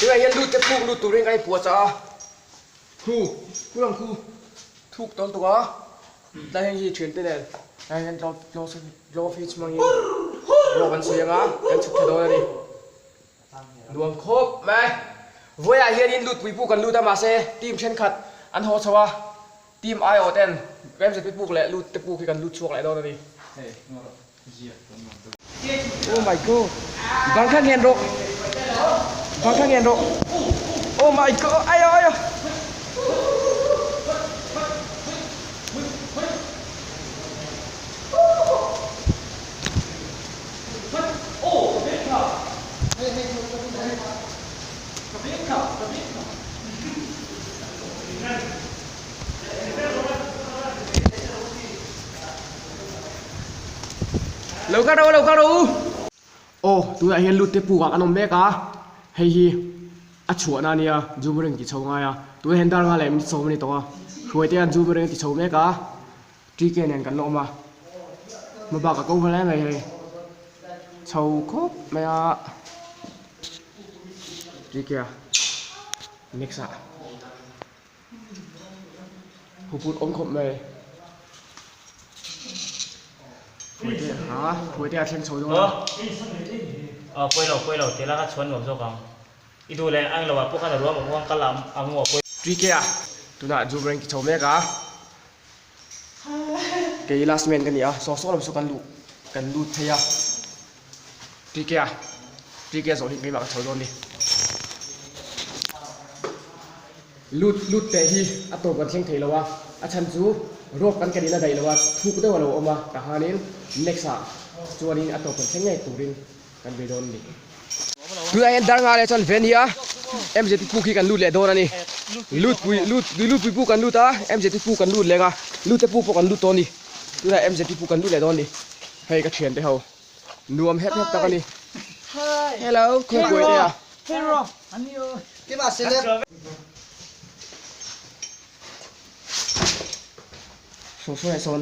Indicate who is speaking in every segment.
Speaker 1: Tunah hian lut te puk lut turin kan inpuahchah a, khu khu lang khu thuk tawn tuk a, tlai heng hi thiante nen tlai hian glove hi chhmangin rope an sawi ang a, kan chhuk thla dawn a ni. Nuam khawp mai. Vawiah hianin lutpui puk kan lut a mahse team thenkhat an haw chho a. Team aiawh ten Remzet pi puk leh lut te puk hi kan lut chhuak leh dawn a ni. Oh my god. Bang kha ngen rawh. Bang kha ngen rawh. Oh my god. Ayo ayo. Lo kal rawh u, lo kal rawh u. Aw, tunah hian lut te pukah kan awm mek a, hei hi a chhuahna a nia, zoom ring ti chho ngai a, tunah hian dar nga leh minute sawm a ni tawh a, hruai te hian zoom ring a ti chho mek a, TK nen kan la awm a, hma bak a ko hle mai hei, chho khawp mai a, TK a next ah. Huput awm khawp mai. Phuaite ha phuaite a thleng chho dawn a.
Speaker 2: Aw pawi lo pawi lo ti la ka chhuan nuam zawk ang. I duh leh ang lo ah pawh khan a ruam a muang kal a a mu a pawi.
Speaker 1: TK a tunah Zoom reng ti chho mek a. Kei last man ka ni a saw saw lam saw kan luh kan lut thei a. TK a TK a zawh hi keimah ka chho dawn ni. Lut lut teh hi a tawp kan thleng thei lo a, a chhan chu rope kan ken in a daih lo a, thuk deuh a lo awm a, tah khanin next ah chuanin a tawp kan thleng ngei turin kan bei dawn a ni. Tunah hian Darnga leh chuan ve nia MZP puk hi kan lut leh dawn a ni. Lut pui lut lut pui puk kan lut a, MZP puk kan lut leng a, lut te puk pawh kan lut tawh a ni. Tunah MZP puk kan lut leh dawn a ni. Hei ka thian te ho nuam hep hep tak a ni. Hello khawi kuai te a. Saw saw leh sawn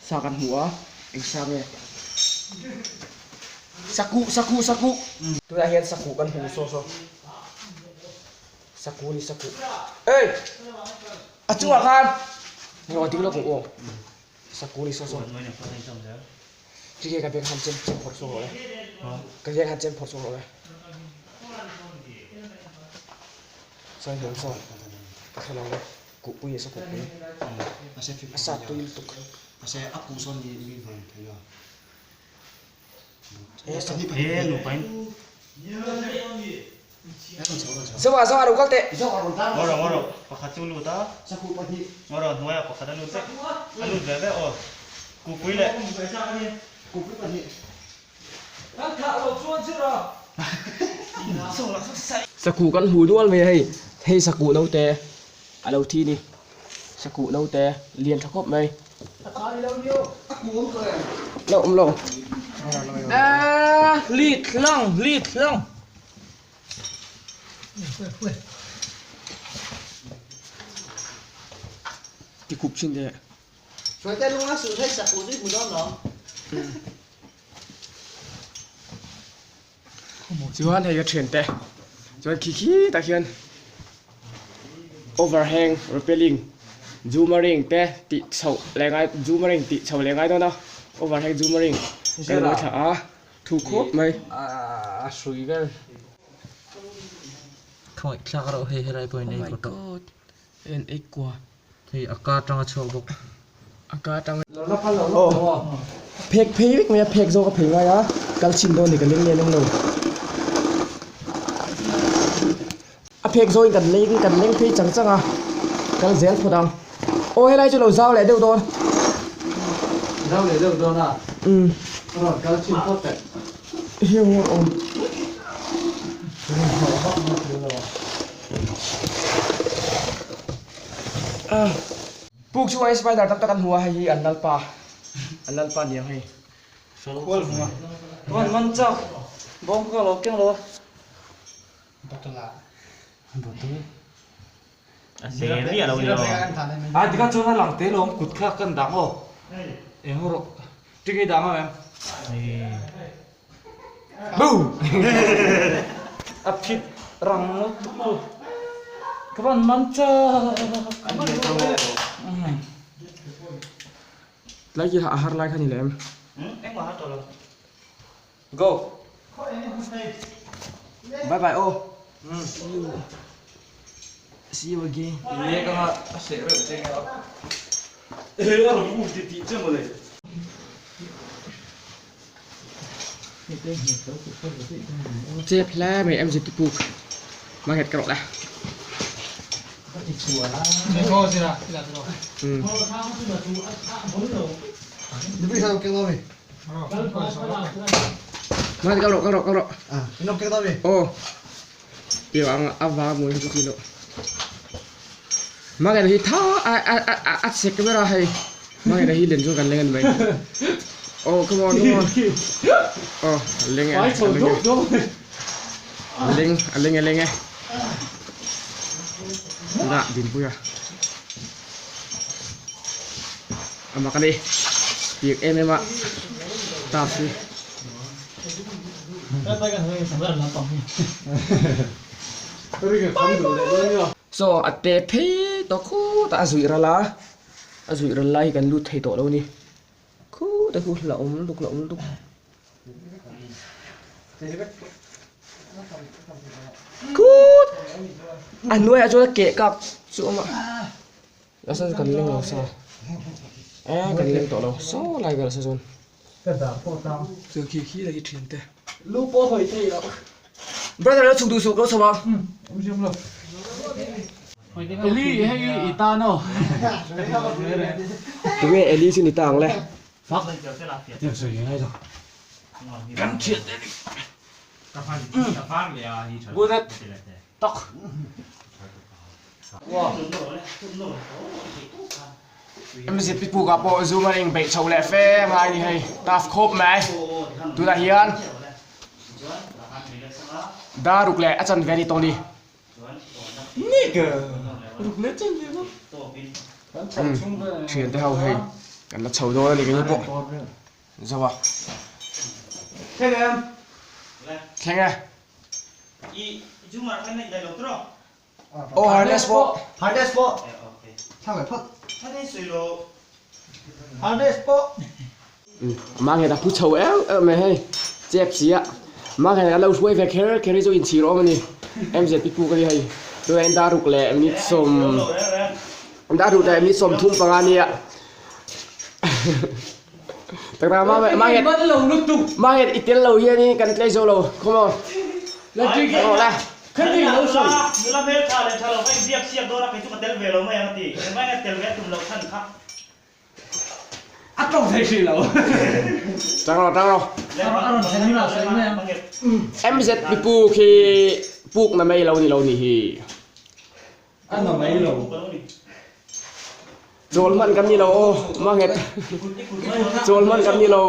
Speaker 1: sa kan hmu a eng sa nge sakuh sakuh sakuh tunah hian sakuh kan hmu saw saw sakuh a ni sakuh ei a chungah khan rawh ding lawk ang u aw sakuh a ni saw saw Tige ka bag han chem chem phawrh chhuak rawh le ka bag han chem phawrh chhuak rawh le sawi hmel saw ka hre lo le kuhpui a sa kuhpui a sa tui lutuk Zoa zoa lo kal teh.
Speaker 2: Ngawr ngawr pakhat chu lut a. Ngawr hnuaiah pakhat a lut vek. A lut ve ve aw. Kupui leh.
Speaker 1: Kupui pahnih. Sakuh kan hmuh nual mai a hei. Hei sakuh naute a lo thi ni. Sakuh naute lian tha khawp mai. Lo awm lo.
Speaker 2: Lit lang lit lang.
Speaker 1: Ti khup chin teh. Chuan hei ka thiante chuan khi khi tah khian overhang repelling zoomerang te tih chhoh leh ngai zoomerang tih chhoh leh ngai dawn a overhang zoomerang kan lo thlah a thu khawp mai.
Speaker 2: A hrui vel khawngaih thlak reuh hei helai pawhin ei kawt a.
Speaker 1: En ei kua.
Speaker 2: Hei a ka atanga chhuak bawk.
Speaker 1: A ka atanga. Aw phek phei vek mai a phek zawk a phei ngai a kal chhin dawn ni ka leng nge leng lo. A phek zawk in kan leng kan leng phei chang chang a kal zel phawt ang. Aw helai chu lo zau leh deuh dawn.
Speaker 2: Zau leh deuh dawn a.
Speaker 1: Umm.
Speaker 2: Rawn kal chhin phawt teh.
Speaker 1: Hei awm awm. Puk chhungah hian spider tam tak an hmu a hei hi an lalpa an lalpa aniang hei
Speaker 2: Man man chak bawng ka lo keng lo a bottle a bottle a hle miah lo ni aw a tikha chuan a lang te lawm kut kha kan dang aw eng rawh ṭing i dang ang em
Speaker 1: Boo
Speaker 2: a phit. Rang lutuk chu ka van man chak.
Speaker 1: Tlai khi a har lai kha ni lem.
Speaker 2: Engmah har tawh lo. Go.
Speaker 1: Bye bye aw. See you. See you again.
Speaker 2: Lek anga a seh reuh che nge a. He a rawn um ti tih che mawle.
Speaker 1: Chep hle mai MZ puk ma het ka rawh le. Ma kal rawh kal rawh kal rawh. Aw. Piu ang a va mawi hi chu loh. Mangena hi tha a a a a chek ber a hei. Mangena hi len chu kan leng a ni mai. Oh come on come on. Oh a leng e a leng e. A leng a leng e leng e. Tunah dinpui a. A mak a ni. Piak em em a tap hi. Saw a te phei tawh khutah a zuih ral a, a zuih ral lai hi kan lut thei tawh lo a ni. Khutah khu la awm lutuk la awm lutuk. Khut a hnuaiah chuan a keh kak chu a awm a. Nasa chu kan leng lo sa a kan leng tawh lo saw lai velah sa chuan.
Speaker 2: Ka dah pawh tang.
Speaker 1: Chuan khi khi la hi thian te. Lu pawh hawi thei lo. Brother lo chhuk duh suh ka lo chho ang.
Speaker 2: Awm siam lo. Eli hei i tan aw.
Speaker 1: Tunge Eli chu ni ta ang le.
Speaker 2: Fak. Tiang sawi ngai lo. Kan thian te ni.
Speaker 1: Good at. Tak. MZP puk ah pawh zoom a eng beih chho leh fe ngai ni hei tough khawp mai tunah hian dar ruk leh a chanve a ni tawh ni thian te ho hei kan la chho dawn a ni keini pawh zo a thleng e. Aw harness pawh.
Speaker 2: Harness pawh. Harness pawh.
Speaker 1: Manghet a phu chho eu eu mai hei chep si a Manghet a lo hruai ve kher kher hi chu inchhir awm a ni MZP puk a ni hei tunah hian dar ruk leh minute sawm dar ruk leh minute sawmthum panga nia Takna Manghet Manghet i tel lo hianin kan tlei zo lo come on. Rawh le.
Speaker 3: Khati lo sawi. Nula hmel tha leh tha lo kha inbiak siak dawn a, kei chu ka tel ve lo mai ang a ti. Engvai a tel ve a tum loh chhan kha.
Speaker 2: A tawng thei hrih lo.
Speaker 1: Tang rawh, tang rawh.
Speaker 2: A rawn thlen hunah sawi mai ang.
Speaker 1: MZP puk hi puk na mai lo ni lo nih hi.
Speaker 2: A na mai lo.
Speaker 1: Chawl hman kan ni lo aw, Manghet. Chawl hman kan ni lo.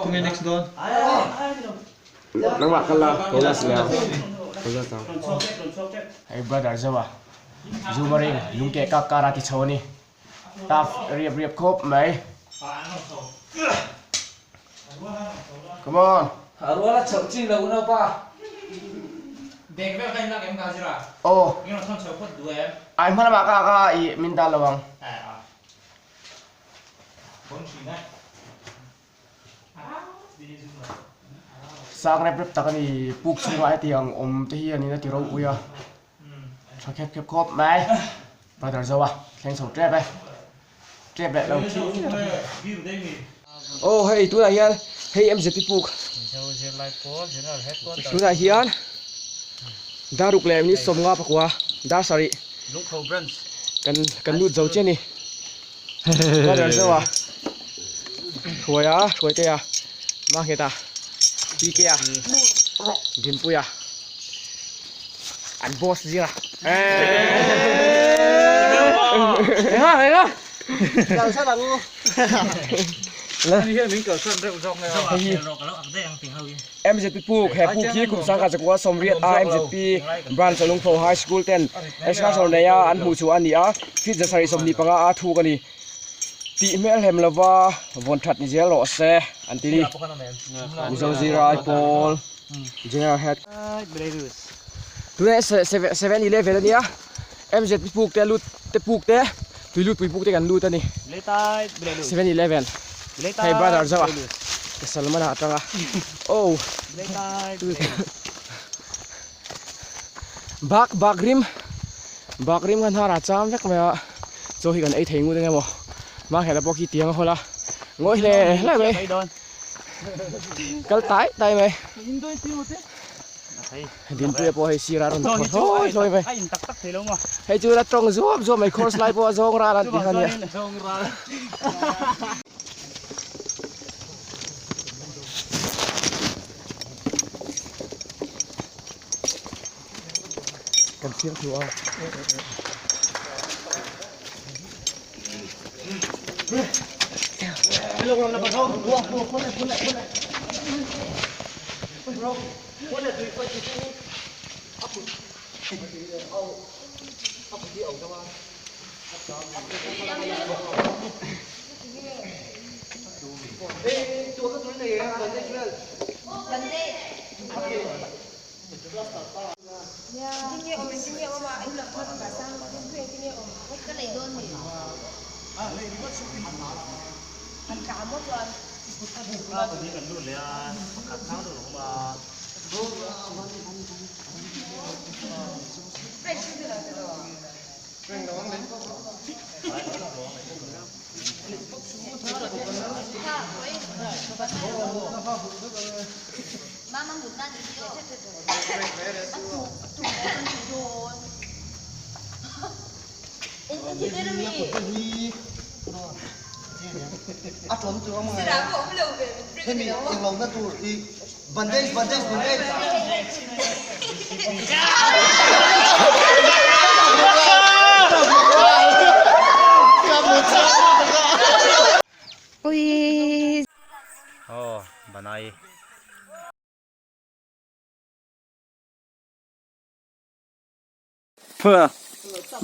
Speaker 2: Tunge next dawn?
Speaker 1: Nangmah kal la, ko la si leo. Ko la tang. Hei brother Zoa. Zumaring lungke kak kara ti chho ani. Taf riap riap khawp mai. Come on.
Speaker 2: A rual a chhoh chin lo unaupa.
Speaker 3: Bag vel kha in lak em ka zira?
Speaker 1: Aw.
Speaker 3: Min rawn thawn chho phawt duh em?
Speaker 1: Ai hma lamah ka ka i min dal lo ang.
Speaker 3: A. Bon thin e.
Speaker 1: Sang rep rep tak a ni puk chhungah hetiang awm te hi a nin a ti ropui a. Tha khep khep khawp mai. Brother Zoa thleng chho tep e. Tep leh lo khi. Aw hei tunah hian hei MZP puk. Tunah hian daruk leh minute sawmnga pakua dar sarih kan kan lut zo chiah a ni. Brother Zoa Hruaia Hruaitea Mangheta PK-a Dinpuia. An boss zir a. Enga enga.
Speaker 2: Kalsan ang u. Ani hian min kalsan reuh zawk nge a.
Speaker 1: MZP puk he puk hi kum sangkhat zakua sawmriat a MZP branch Lungpho High School ten excursion nei a an hmuh chhuah a ni a, feet zasarih 25 a thuk a ni. Tih hmel hem lova vawn that ni zel rawh se an ti ni. Mizo Zirai Pawl General Head. Tunah hian 7-11 ania MZP puk te lut te puk te tui lut pui puk te kan lut a ni. 7-11 hei brother zauh a ka Salman-a atanga oh bak bak rim bak rim kha hnarah cham vek mai a chaw hi kan ei thei ngut eng emaw mahhela pawh khi tiang a hawl a ngawi hle hle mai kal tai tai mai. Dinpuia pawh hei sirah a rawn thaw hlawi hlawi mai. Hei chu la tawng zuap zuap mai course lai pawh a zawng ral an tih kha nia. Kan siam thu a.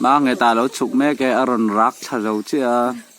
Speaker 2: Mang nge ta lo chhuk mek e a rawn rak thla zo chiah a.